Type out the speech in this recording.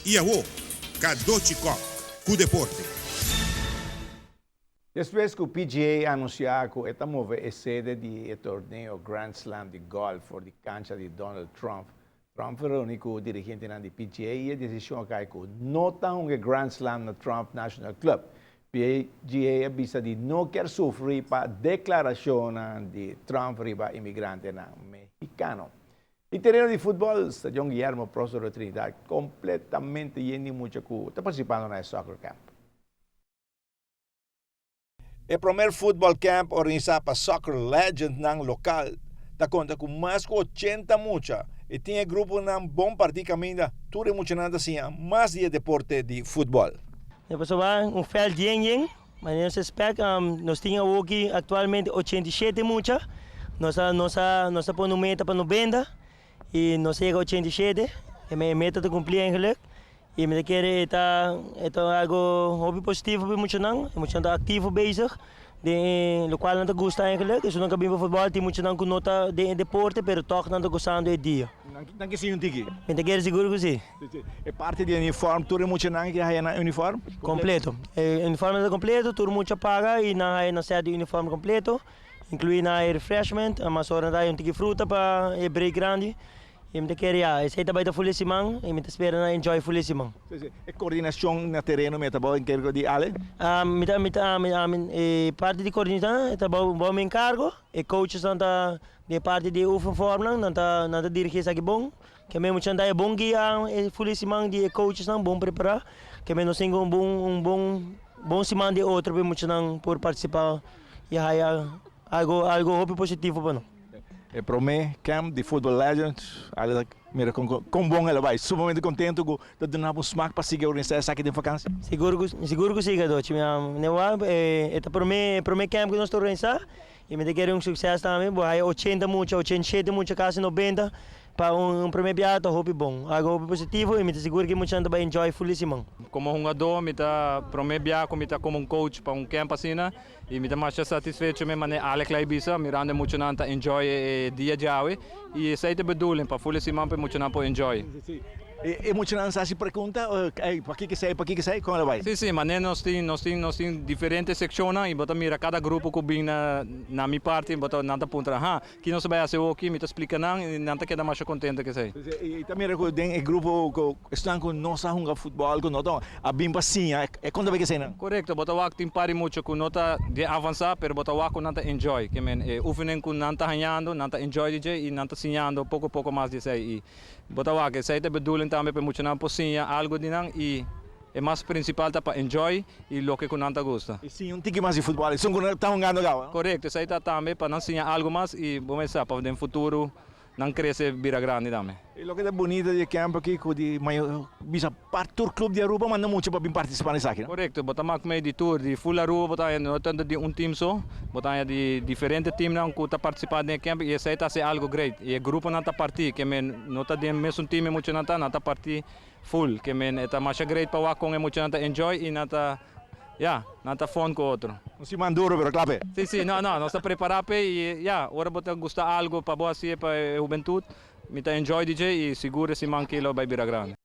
Y awo, Cadochi Kock cu deporte. Despues cu PGA a anuncia cu e ta move e sede di e torneo Grand Slam di golf for di cancha di Donald Trump, Trump a reuni cu dirigentenan di PGA y e decision a cay cu no ta hunga e Grand Slam na Trump National Club. PGA a bisa di no kier sufri pa declaracionnan di Trump riba inmigrantenan Mexicano. E tereno di futbol, Stadion Guillermo Próspero Trinidad, completamente yen di mucha cu ta participando na e soccer camp. E promer futbol camp organisa pa soccer legendnan local ta conta cu mas cu 80 mucha y tin e gruponan bon parti caminda tur e muchanan ta siña mas di e deporte di futbol. Pasobra un veld yen yen, manera nos expect, nos tin awoki actualmente 87 mucha, nos a nos a nos a pone un meta pa 90 y nos a yega 87, e meta ta cumpli eigenlijk. Y mi ta kere e ta e ta algo hopi positivo pa e muchanan, e muchanan ta activo bezig den e locual nan ta gusta eigenlijk, esun nan ka bin pa futbol, tin muchanan cu no ta den e deporte pero toch nan ta gozando e dia. Nan ke siña un tiki? Mi ta kere sigur cu si. E parti di uniform, tur e muchanan ke haya nan uniform? Completo, e uniform ta completo, tur mucha paga y nan haya nan set di uniform completo, inclui nan haya refreshment, mas ora nan ta haya un tiki fruta pa e break grandi. Y mi ta kere ya, esey ta bay ta ful e siman y mi ta spera nan enjoy ful e siman. Sí, sí. E coordinacion na tereno mi ta bao encargo di Ale? Mi ta, mi ta, mi, mi, e parti di coordinacion ta bao, bao mi encargo. E coachesnan ta di e parti di e oefenvormnan, nan ta, nan ta dirigi esaki bon. Ke men muchanan ta e bon guia e ful e siman di e coachesnan, bon prepara. Ke men nos tin un bon, un bon, bon siman di otro pa e muchanan por participa y haya algo, algo hopi positivo pa nan. E prome camp di Football Legends, ale ta mira con con bon el a bay. Sumamente contento cu ta duna bo smaak pa sigui organisa esaki den vakantie. Sigur cu sigur cu si, Cadochi. Mi a wak e ta prome prome camp cu nos ta organisa y mi ta kere un succes tambe. Bo haya 80 mucha, 87 mucha, casi 90 pa un prome biaha ta hopi bon. Algo hopi positivo y mi ta sigur cu e muchanan ta bay enjoy ful di siman. Como hungador mi ta prome biaha cu mi ta como un coach pa un camp asina. Y mi ta masha satisfecho me mane Alex la bisa, mirando e muchanan ta enjoy e dia djawe. Y esey ta e bedoeling, pa ful e siman pa e muchanan por enjoy. E muchanan sa haci pregunta, Pakiko esey, pakiko esey? Con el a bay? Si, si, mane nos tin, nos tin, nos tin diferente seccionnan y bo ta mira cada grupo cu bin na, na mi parti, bo ta, nan ta puntra, ha, Ki nos ta bai hasi oki, mi ta splika nan i nan ta keda masha kontento ku esei. I ta mira ku den e grupo ku esnan ku no sa hunga futbòl, ku no ta a bin pa siña, e kon ta bai ku eseinan? Korekto, bo ta wak tin par di mucha ku no ta bien avansá, pero bo ta wak ku nan ta enjoy. Ke men e oefening ku nan ta hañando, nan ta enjoy di dje i nan ta siñando poko poko mas di esei. I bo ta wak esei ta e bedoeling tambe pa e muchanan por siña algu di nan i. E mas principal ta pa enjoy y loke cu nan ta gusta. Y siña un tiki mas di futbol, esun cu nan ta hungando gao. Corecto, esai ta tambe pa nan siña algo mas y bo mester sa pa den futuro nan crece bira grandi tambe. Y loke ta bunito di e camp aki cu di mayor bisa par tur club di Aruba manda mucha pa bin participa na esaki, no? Corecto, bo ta mak mey di tur, di full Aruba bo ta haña, no tanto di un team so, bo ta haña di diferente teamnan cu ta participa den e camp y esai ta haci algo great. Y e gruponan ta parti, ke men no ta den mesun team e muchanan ta, nan ta parti Full ke men e ta masha great pa wak kon e muchanan ta enjoy y nan ta ya nan ta fun ku otro. Un siman duro pero kla p'e. Si si no no nos ta prepara p'e y ya ora bo ta gusta algo pa bo haci'e pa e hubentud mi ta enjoy di dje y sigur e siman ki lo bay bira grandi.